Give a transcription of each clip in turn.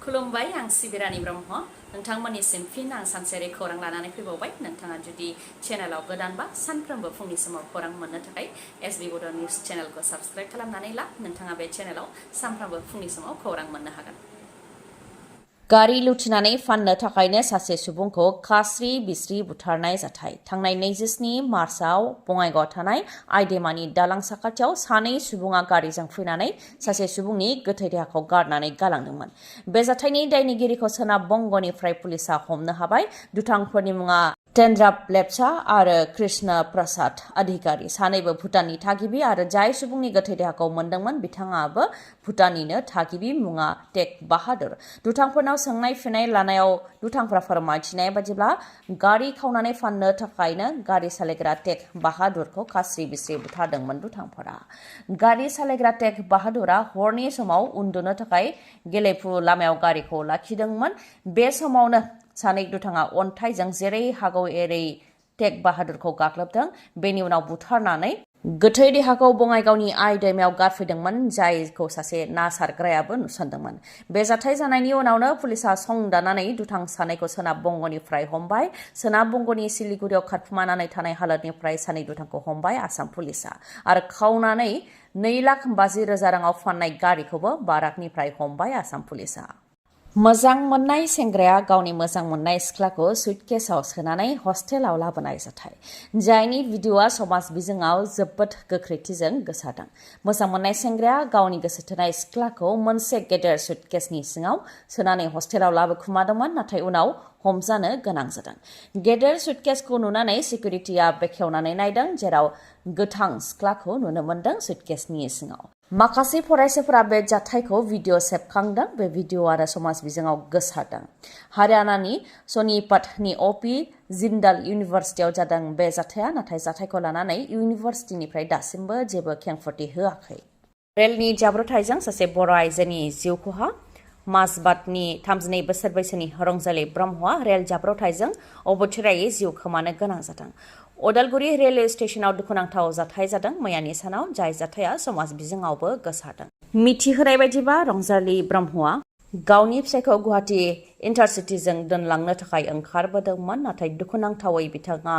खुलुमबाय आं सिबि रानि ब्रह्म नोंथांमोननिसिम फिन आं सानसेयारि खौरां लानानै फैबावबाय नोंथाङा जुदि चेनेलाव गोदानबा सानफ्रोमबो फुंनि समाव खौरां मोननो थाखाय एसबि बड' निउज चेनेलखौ साबस्क्राइब खालामनानै ला नोंथाङा बे चेनेलाव सानफ्रोमबो फुंनि समाव खौरां मोननो हागोन। गारि लुथिनानै फाननो थाखायनो सासे सुबुंखौ खास्रि बिस्रि बुथारनाय जाथाय। थांनाय 27 मार्चआव बङाइगावआव थानाय आइडेमानि दालां साखाथियाव सानै सुबुङा गारिजों फैनानै सासे सुबुंनि गोथै देहाखौ गारनानै गालांदोंमोन। बे जाथायनि दायनिगिरिखौ सोनाब बंगनिफ्राय पुलिसा हमनो हाबाय। दुथांफोरनि मुङा तेन्द्राब लेप्चा आरो कृष्ण प्रसाद अधिकारी। सानैबो भुटाननि थागिबि आरो जाय सुबुंनि गोथै देहाखौ मोनदोंमोन बिथाङाबो भुटाननिनो थागिबि मुङा टेक बाहादुर। दुथांफोरनाव सोंनाय फिननाय लानायाव दुथांफोरा फोरमायथिनाय बादिब्ला गारि खावनानै फाननो थाखायनो गारि सालायग्रा टेक बाहादुरखौ खास्रि बिस्रि बुथारदोंमोन दुथांफोरा। गारि सालायग्रा टेक बाहादुरा हरनि समाव उन्दुनो थाखाय गेलेफु लामायाव गारिखौ लाखिदोंमोन। बे समावनो सानै दुथाङा अन्थाइजों जेरै हागौ एरै टेक बाहादुरखौ गाग्लोबदों। बेनि उनाव बुथारनानै गोथै देहाखौ बङाइगावनि आइ दैमायाव गारफैदोंमोन, जायखौ सासे ना सारग्रायाबो नुसनदोंमोन। बे जाथाय जानायनि उनावनो पुलिसा संदाननानै दुथां सानैखौ सोनाब बंगनिफ्राय हमबाय। सोनाब बंगनि सिलिगुरियाव खारखुमानानै थानाय हालोदनिफ्राय सानै दुथांखौ हमबाय आसाम पुलिसा आरो खावनानै 2,50,000 राङाव फाननाय गारिखौबो बाराकनिफ्राय हमबाय आसाम पुलिसा। मोजां मोननाय सेंग्राया गावनि मोजां मोननाय सिख्लाखौ सुटकेसआव सोनानै हस्टेलाव लाबोनाय जाथाय, जायनि भिडिअ'आ समाज बिजोङाव जोबोद गोख्रैथिजों गोसारदों। मोजां मोननाय सेंग्राया गावनि गोसोथोनाय सिख्लाखौ मोनसे गेदेर सुटकेसनि सिङाव सोनानै हस्टेलाव लाबोखुमादोंमोन, नाथाय उनाव हमजानो गोनां जादों। गेदेर सुटकेसखौ नुनानै सिकिउरिटिया बेखेवनानै नायदों, जेराव गोथां सिख्लाखौ नुनो मोन्दों सुटकेसनि सिङाव। माखासे फरायसाफोरा बे जाथायखौ भिडिअ सेबखांदों। बे भिडिअ आरो समाज बिजोङाव गोसारदों। हारियानानि सनिपतनि अपि जिन्दाल इउनिभार्सिटियाव जादों बे जाथाया, नाथाय जाथायखौ लानानै इउनिभार्सिटिनिफ्राय दासिमबो जेबो खेंफोरथि होआखै। रेलनि जाब्रबथायजों सासे बर' आइजोनि जिउ खहा। माजबातनि 32 बोसोर बैसोनि रंजालि ब्रह्मआ रेल जाब्रबथायजों अबथिरायै जिउ खोमानो गोनां जादों। उदालगुरि रेलवे स्टेशनाव दुखुनांथाव जाथाय जादों मैयानि सानाव, जाय जाथाया समाज बिजोङावबो गोसारदों। मिथिहोनाय बायदिबा रंजालि ब्रह्मआ गावनि फिसायखौ गुवाहाटी इन्टारसिटिजों दोनलांनो थाखाय ओंखारबोदोंमोन, नाथाय दुखुनांथावै बिथाङा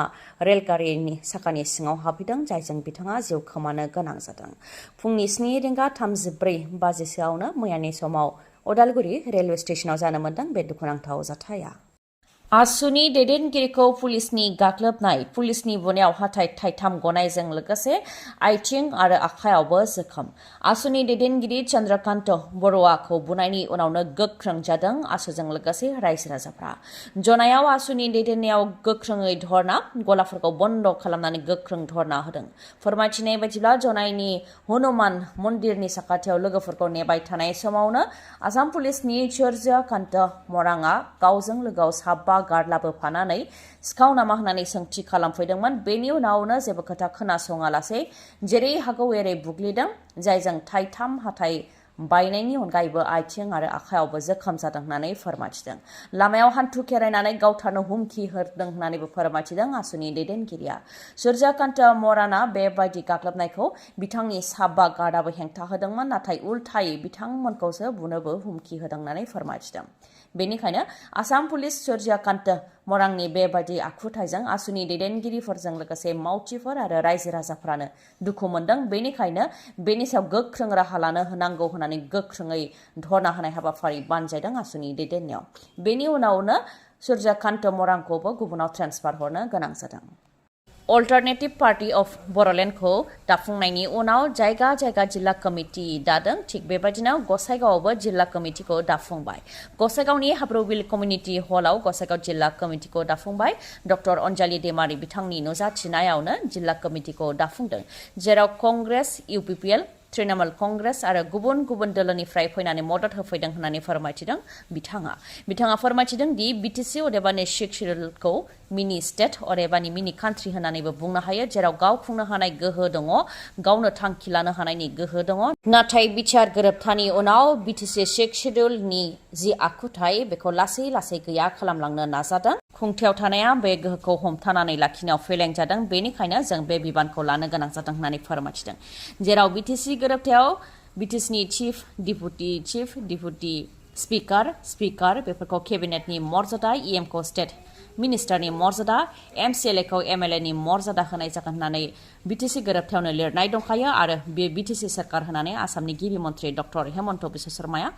रेलगारिनि साखानि सिङाव हाबहैदों, जायजों बिथाङा जिउ खोमानो गोनां जादों। फुंनि 7:34 बाजिसोआवनो मैयानि समाव उदालगुरि रेलवे स्टेशनाव जानो मोन्दों बे दुखुनांथाव जाथाया। आसुनि दैदेनगिरिखौ पुलिसनि गाग्लोबनाय। पुलिसनि बुनायाव हाथाइ थाइथाम गनायजों लोगोसे आथिं आरो आखायावबो जोखोम। आसुनि दैदेनगिरि चन्द्रकान्त बरुवाखौ बुनायनि उनावनो गोख्रों जादों आसुजों लोगोसे रायजो राजाफ्रा। जनायाव आसुनि दैदेननायाव गोख्रोङै धर्ना, गलाफोरखौ बन्द खालामनानै गोख्रों धर्ना होदों। फोरमायथिनाय बायदिब्ला जनायनि हनुमान मन्दिरनि साखाथियाव लोगोफोरखौ नेबाय थानाय समावनो आसाम पुलिसनि चर्यकान्त मरांआ गावजों लोगोआव साबा गार्ड लाबोफानानै सिखाव नामा होननानै सोंथि खालामफैदोंमोन। बेनि उनावनो जेबो खोथा खोनासङालासे जेरै हागौ एरै बुग्लिदों, जायजों थाइथाम हाथाइ बायनायनि अनगायैबो आथिं आरो आखायावबो जोखोम जादों होननानै फोरमायथिदों। लामायाव हान्थु खेरायनानै गावथारनो हुमखि होदों होननानैबो फोरमायथिदों आसुनि दैदेनगिरिया। चर्यकान्त मराना बेबायदि गाग्लोबनायखौ बिथांनि साबा गार्डआबो हेंथा होदोंमोन, नाथाय उल्थायै बिथांमोनखौसो बुनोबो हुमखि होदों होननानै फोरमायथिदों। बेनिखायनो आसाम पुलिस चर्यकान्त मरांनि बेबायदि आखुथायजों आसुनि दैदेनगिरिफोरजों लोगोसे मावथिफोर आरो रायजो राजाफ्रानो दुखु मोनदों। बेनिखायनो बेनि सायाव गोख्रों राहा लानो होनांगौ होननानै गोख्रोङै धर्ना होनाय हाबाफारि बानजायदों आसुनि दैदेननायाव। बेनि उनावनो चर्यकान्त मरांखौबो गुबुनाव ट्रेन्सफार हरनो गोनां जादों। अल्टारनेटिभ पार्टी अफ बरोलेण्डखौ दाफुंनायनि उनाव जायगा जायगा जिल्ला कमिटि दादों। थिग बेबायदिनो गसाइगावआवबो जिल्ला कमिटिखौ दाफुंबाय। गसाइगावनि हाब्रुबिल कमिउनिटि हलाव गसाइगाव जिल्ला कमिटिखौ दाफुंबाय। डक्टर अनजालि दैमारि बिथांनि नुजाथिनायावनो जिल्ला कमिटिखौ दाफुंदों, जेराव कंग्रेस, UPPL, तृणमूल कंग्रेस आरो गुबुन गुबुन दोलोनिफ्राय फैनानै मदद होफैदों होननानै फोरमायथिदों बिथाङा फोरमायथिदों दि BTC अदेबानि 6 शेड्युलखौ मिनि स्टेट अदेबानि मिनि कान्ट्रि होननानैबो बुंनो हायो, जेराव गाव खुंनो हानाय गोहो दङ, गावनो थांखि लानो हानायनि गोहो दङ। नाथाय बिचार गोरोबथानि उनाव BTC 6 शेड्युलनि जि आखुथाय बेखौ लासै लासै गैया खालामलांनो नाजादों। खुंथायाव थानाया बे गोहोखौ हमथानानै लाखिनायाव फेलें जादों, बेनिखायनो जों बे बिबानखौ लानो गोनां जादों होननानै फोरमायथिदों। जेराव BTC गोरोबथायाव BTCनि चिफ, डिपुटि स्पिकार बेफोरखौ केबिनेटनि मर्यादा EMखौ स्टेट मिनिस्टारनि मर्यादा MCLAखौ MLAनि मर्यादा होनाय जागोन होननानै BTC गोरोबथायावनो लिरनाय दंखायो आरो बे BTC सरकार होनानै आसामनि गिबि मन्थ्रि डक्टर हेमन्त बिश्व शर्माया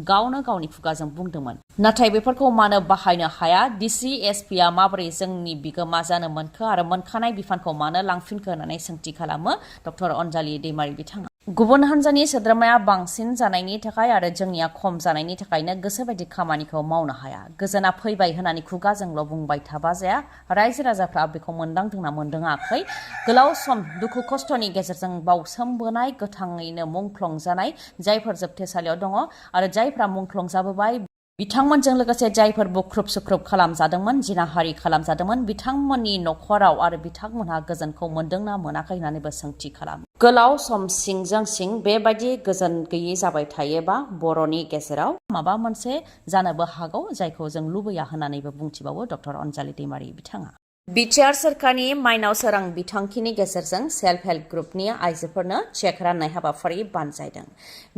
गावनो गावनि खुगाजों बुंदोंमोन। नाथाय बेफोरखौ मानो बाहायनो हाया DC SPआ माबोरै जोंनि बिगोमा जानो मोनखो आरो मोनखानाय बिफानखौ मानो लांफिनखो होननानै सोंथि खालामो डक्टर अनजालि दैमारि बिथाङा। गुबुन हान्जानि सोद्रोमाया बांसिन जानायनि थाखाय आरो जोंनिया खम जानायनि थाखायनो गोसोबायदि खामानिखौ मावनो हाया। गोजोना फैबाय होननानै खुगाजोंल' बुंबाय थाबा जाया। रायजो राजाफ्रा बेखौ मोनदांदोंना मोनदाङाखै? गोलाव सम दुखु खस्थ'नि गेजेरजों बावसोमबोनाय गोथाङैनो मुंख्लं जानाय जायफोर जोबथेसालियाव दङ आरो जायफ्रा मुंख्लं जाबोबाय बिथांमोनजों लोगोसे जायफोर बुख्रुब सुख्रुब खालामजादोंमोन जिनाहारि खालामजादोंमोन बिथांमोननि नखराव आरो बिथांमोनहा गोजोनखौ मोनदोंना मोनाखै होननानैबो सोंथि खालामो। गोलाव सम सिंजों सिं बेबायदि गोजोन गैयै जाबाय थायोबा बर'नि गेजेराव माबा मोनसे जानोबो हागौ जायखौ जों लुबैया होननानैबो बुंथिबावो डक्टर अनजालि दैमारि बिथाङा। बिटिआर सरकारनि माइनाव सोरां बिथांखिनि गेजेरजों सेल्फ हेल्प ग्रुपनि आइजोफोरनो चेक राननाय हाबाफारि बानजायदों।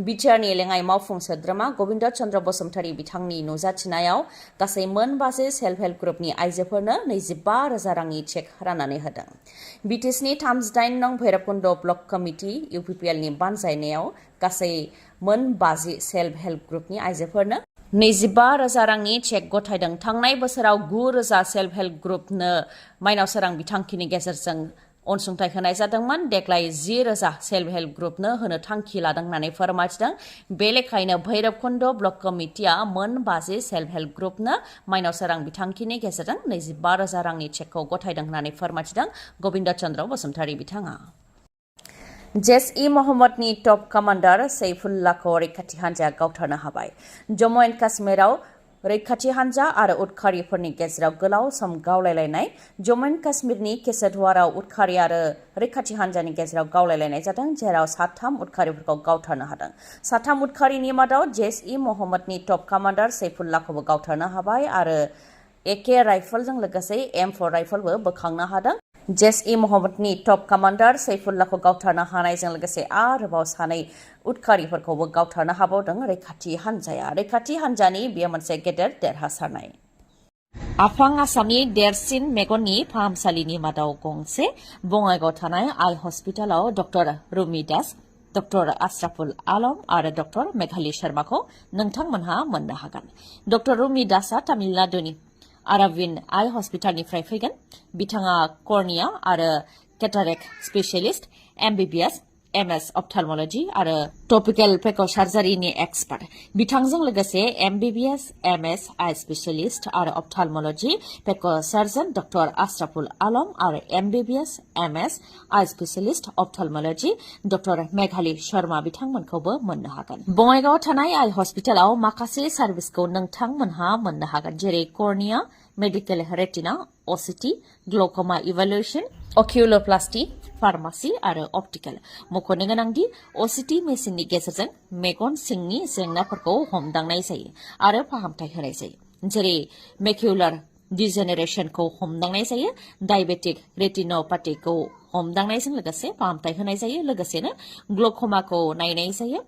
बिटिआरनि लेङाइ मावफुं सोद्रोमा गबिन्द चन्द्र बसुमतारी बिथांनि नुजाथिनायाव गासै मोनबासो सेल्फ हेल्प ग्रुपनि आइजोफोरनो 25,000 रांनि चेक राननानै होदों। बिटिसिनि 38 नं भैरबकुन्द ब्लक कमिटि UPPLनि बानजायनायाव गासै मोन 50 सेल्फ हेल्प ग्रुपनि आइजोफोरनो 25,000 रांनि चेक गथायदों। थांनाय बोसोराव 9,000 सेल्फ हेल्प ग्रुपनो माइनाव सोरां बिथांखिनि गेजेरजों अनसुंथाइ होनाय जादोंमोन। देग्लाय 10,000 सेल्फ हेल्प ग्रुपनो होनो थांखि लादों होननानै फोरमायथिदों। बे लेखायैनो भैरबकुन्द ब्लक कमिटिया मोन 50 सेल्फ हेल्प ग्रुपनो माइनाव सोरां बिथांखिनि गेजेरजों 25,000 रांनि चेकखौ गथायदों होननानै फोरमायथिदों गबिन्द चन्द्र बसुमतारी बिथाङा। जैश-इ मोहम्मदनि टप कमान्डार सैफुल्लाहखौ रैखाथि हान्जाया गावथारनो हाबाय। जम्मु एन्ड काश्मीराव रैखाथि हान्जा आरो उदखारिफोरनि गेजेराव गोलाव सम गावलायलायनाय। जम्मु एन्ड काश्मीरनि केसरवाराव उदखारि आरो रैखाथि हान्जानि गेजेराव गावलायलायनाय जादों, जेराव 3 उदखारिफोरखौ गावथारनो हादों। 3 उदखारिनि मादाव जैश-इ मोहम्मदनि टप कमान्डार सैफुल्लाहखौबो गावथारनो हाबाय आरो AK राइफलजों लोगोसे M4 राइफलबो बोखांनो हादों। जैश-इ मोहम्मदनि टप कमान्डार सैफुल्लाहखौ गावथारनो हानायजों लोगोसे आरोबाव 2 उदखारिफोरखौबो गावथारनो हाबावदों रैखाथि हान्जाया। रैखाथि हान्जानि बेयो मोनसे गेदेर देरहासारनाय। आफां आसामनि देरसिन मेगननि फाहामसालिनि मादाव गंसे बङाइगाव थानाय आइ हस्पिटालाव डक्टर रुमि दास, डक्टर आशराफुल आलम आरो डक्टर मेघाली शर्माखौ नोंथांमोनहा मोननो हागोन। डक्टर रुमि दासआ तामिलनाडुनि आराविन आइ हस्पिटालनिफ्राय फैगोन। बिथाङा कर्निया आरो केटारेक्ट स्पेसियलिस्ट, MBBS, MS अप्थालमलजी आरो टपिकेल फेक' सार्जारिनि एक्सपार्ट। बिथांजों लोगोसे MBBS, MS आइ स्पेसियलिस्ट आरो अप्थालमलजी फेक' सार्जन डक्टर आशराफुल आलम आरो MBBS, MS आइ स्पेसियलिस्ट अप्थालमलजी डक्टर मेघाली शर्मा बिथांमोनखौबो मोननो हागोन। बङाइगाव थानाय आइ हस्पिटालाव माखासे सार्भिसखौ नोंथांमोनहा मोननो हागोन, जेरै cornea, medical retina, OCT, glaucoma evaluation, oculoplasty, pharmacy आरो अप्टिकेल। मख'नो गोनांदि OCT मेसिननि गेजेरजों मेगन सिंनि जेंनाफोरखौ हमदांनाय जायो आरो फाहामथाय होनाय जायो, जेरै मेक्युलार डिजेनेरेशनखौ हमदांनाय जायो, डायबेटिक रेटिनोपैथीखौ हमदांनायजों लोगोसे फाहामथाय होनाय जायो, लोगोसेनो ग्ल'क'माखौ नायनाय जायो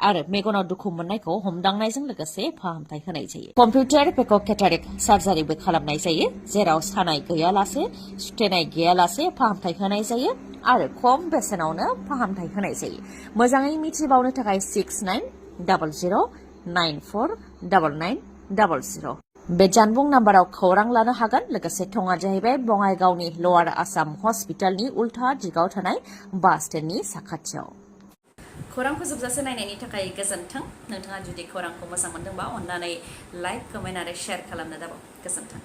आरो मेगनाव दुखु मोननायखौ हमदांनायजों लोगोसे फाहामथाय होनाय जायो। कम्पिउटार फेक' केटारेक्ट सार्जारिबो खालामनाय जायो, जेराव सानाय गैयालासे, सुथेनाय गैयालासे फाहामथाय होनाय जायो आरो खम बेसेनावनो फाहामथाय होनाय जायो। मोजाङै मिथिबावनो थाखाय 6900949900 बे जानबुं नाम्बाराव खौरां लानो हागोन। लोगोसे थङा जाहैबाय बङाइगावनि लवार आसाम हस्पिटालनि उल्था दिगाव थानाय बास स्टेन्डनि साखाथियाव। खौरांखौ जोबजासे नायनायनि थाखाय गोजोन्थों। नोंथाङा जुदि खौरांखौ मोजां मोनदोंबा अन्नानै लाइक, कमेन्ट आरो शेयार खालामनो दाबाव। गोजोन्थों।